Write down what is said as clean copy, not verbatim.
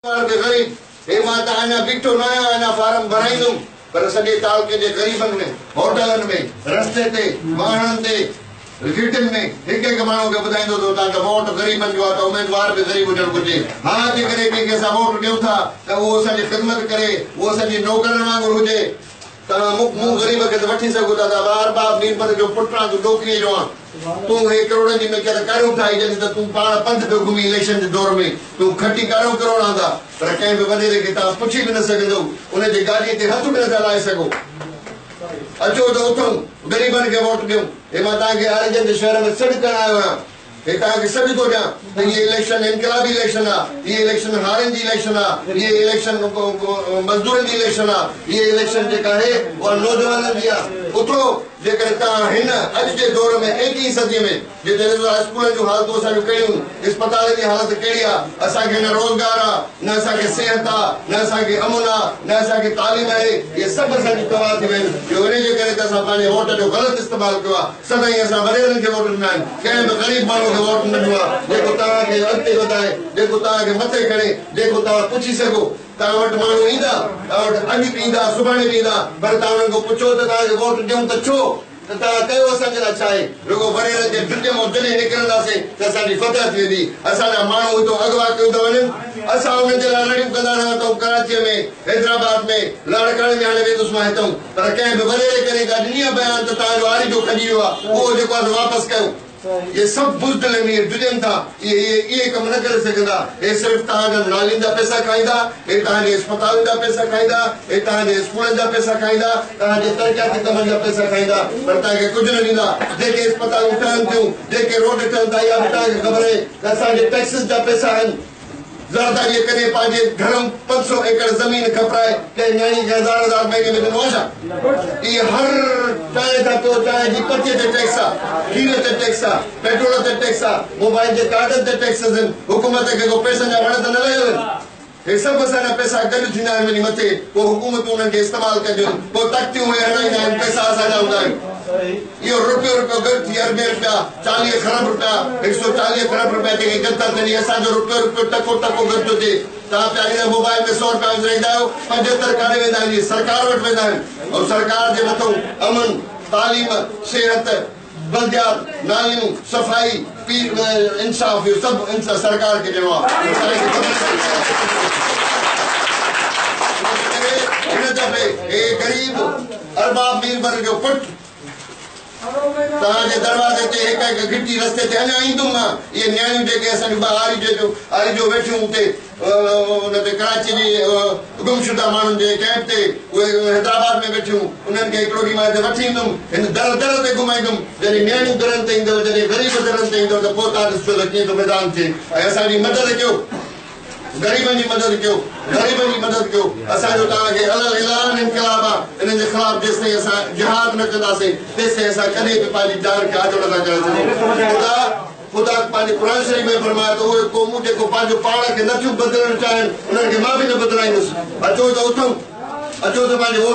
به غريب هي مان ته اڃا بيٺو نه آهيان اڃا فارم ڀرائيندم پر سڄي تعلقي جي غريبن ۾ هوٽلن ۾ رستي تي واهڻن تي گهٽين ۾ هڪ هڪ ماڻهو کي ٻڌائيندو ٿو وتان ته ووٽ غريبن جو آهي ته اميدوار به غريب هجڻ گهرجي ها جيڪڏهن ڪنهن کي اسان ووٽ ڏيون ٿا ته اهو اسان جي خدمت ڪري اهو اسان جي نوڪرن وانگر هجي توهان مون مون غريب کي ته وٺي سگهو ٿا ته ارباب ميربحر جو پٽ آن تون ڏوڪريء جو آن تون هي ڪروڙن جي ملڪيت ڪاڏهون ٺاهي جڏهن ته تون پاڻ پنڌ پيو گهمين اليڪشن جي دور ۾ تون کٽي ڪاڏهون ڪروڙ آندا پر ڪنهن به وڏيري کي توهان پڇي به نه سگهندؤ ان جي گاڏيء تي هٿ به نه ٿا لائي سگهو اچو ته اٿون غريبن کي ووٽ ڏيون هي مان توهان کي آريجن جي شهر ۾ سڏ ڪرڻ آيو آهيان هي توهان کي سڏ ٿو ڏيان ته هيء اليڪشن انقلابي اليڪشن آ، هيء اليڪشن هارين جي اليڪشن آ، هيء اليڪشن مزدورن جي اليڪشن آ، هيء اليڪشن جيڪا آهي اها نوجوانن جي آ. اٿو جيڪڏهن توهان هن اڄ جي دور ۾ ايڪيهين صديء ۾ جتي ڏسو ٿا اسڪولن جون حالتون اسان جون ڪهڙيون، اسپتالن جي حالت ڪهڙي آ، اسان کي نه روزگار آ، نه اسان کي صحت آ، نه اسان کي امن آ، نه اسان کي تعليم آهي، اهي سڀ اسان جون تباهه ٿي ويون آهن. اهو انهيء جي ڪري ته اسان پنهنجي ووٽ جو غلط استعمال ڪيو آ. سدائين اسان وڏيرن کي ووٽ ڏنا آهن، ڪنهن به غريب ماڻهو کي ووٽ نه ڏنو آهي، جيڪو توهان کي اڳتي وڌائي، جيڪو توهان کي مٿي کڻي، جيڪو توهان پڇي سگهو. توهان وٽ ماڻهو ايندا، توهان وٽ اڄ به ايندا، سڀاڻي به ايندا، پر توهان انهن کان پڇو ته توهان کي ووٽ ڏيون ته ڇو؟ ته توهان ڪيو اسان جي لاء ڇا آهي؟ رڳو وڏيرن جي ڊڄ مان جڏهن نڪرنداسين ته اسان جي فتح ٿي ويندي. اسان جا ماڻهو هتو اغوا ڪيون ٿا وڃن، اسان انهن جي لاء رڙيون ڪندا رهيا اٿئون ڪراچيء ۾، حيدرآباد ۾، لاڙڪاڻي ۾ هاڻي ويندس مان هتئون. پر ڪنهن به وڏيري ڪڏهن ڪا ڏني آ بيان ته توهان جو آريجو کڄي ويو آ اهو جيڪو آ سو واپس ڪيو. اهي سڀ بزدل آهن اهي ڊڄن ٿا اهي اهي اهي ڪم نه ڪري سگهندا اهي صرف توهان جا نالين جا پئسا کائيندا اهي توهان جي اسپتالن جا پئسا کائيندا اهي توهان جي اسڪولن جا پئسا کائيندا توهان جي ترقياتي ڪمن جا پئسا کائيندا پر توهان کي ڪجهه نه ڏيندا جيڪي اسپتالون ٺهن ٿيون جيڪي روڊ ٺهن ٿا اها به توهان کي خبر آهي ته اسان جي ٽيڪسز جا پئسا آهن. زرداريء ڪڏهن پنهنجي گهرئون 500 ايڪڙ زمين کپرائي ڪنهن نياڻيء کي هزار هزار مهيني ۾ ڏنو آهي ڇا؟ اهي هر چانهه ٿا پيو، چانهه جي پتيء تي ٽيڪس آ، کير تي ٽيڪس آ، پيٽرول تي ٽيڪس آ، موبائل جي ڪارڊن تي ٽيڪسز آهن، حڪومت کي ڪو پئسن جا وڻ ته نه لڳل آهن. هي سڀ اسان جا پئسا گڏ ٿيندا آهن وڃي مٿي، پوء حڪومتون انهن کي استعمال ڪنديون آهن، پوء تختيون اهي هڻائيندا آهن، پئسا اسان جا هوندا آهن. اهو رپيو رپيو گڏ ٿي اربين رپيا، 40 کرب رپيا، 140 کرب رپيا جيڪي گڏ ٿا ٿين، اهي اسان جو رپيو رپيو ٽڪو ٽڪو گڏ ٿو ٿئي. توهان پياريندا موبائل ۾ سئو رپيا وجهرائيندا آهيو، 75 ڪاڏي ويندا آهن؟ اهي سرڪار وٽ ويندا آهن ۽ سرڪار جي مٿئون امن، تعليم، صحت، بلديات، ناليون، صفائي، انصاف اهو سڀ سرڪار کي ڏيڻو آهي. هن دفعي هي غريب ارباب ميربحر جو پٽ توهان جي دروازي تي هڪ هڪ گهٽي رستي تي اڃا ايندم مان اهي نياڻيون جيڪي اسان جون ٻه آريجو ويٺيون اتي ان تي ڪراچي جي گمشده ماڻهن جي ڪئمپ تي اهي حيدرآباد ۾ ويٺيون انهن کي هڪڙو ڏينهن مان هتي وٺي ايندم هن در در تي گهمائيندم جڏهن نياڻيون درن تي ايندو جڏهن غريب درن تي ايندو ته پوء توهان ڏسجو ته ڪيئن ٿو ميدان ٿئي ۽ اسان جي مدد ڪيو غريبن جي مدد ڪيو غريبن جي مدد ڪيو اسان جو توهان کي علي الاعلان انقلاب آ انهن جي خلاف جيستائين اسان جهاد نه ڪنداسين تيستائين اسان ڪڏهن به پنهنجي جان کي آجو نٿا ڪري سگهون خدا خدا پنهنجي قرآن شريف ۾ فرمايو ته اهي قومون جيڪو پنهنجو پاڻ کي نٿيون بدلڻ چاهين انهن کي مان به نه بدلائيندس اچو ته اٿون اچو ته پنهنجي ووٽ.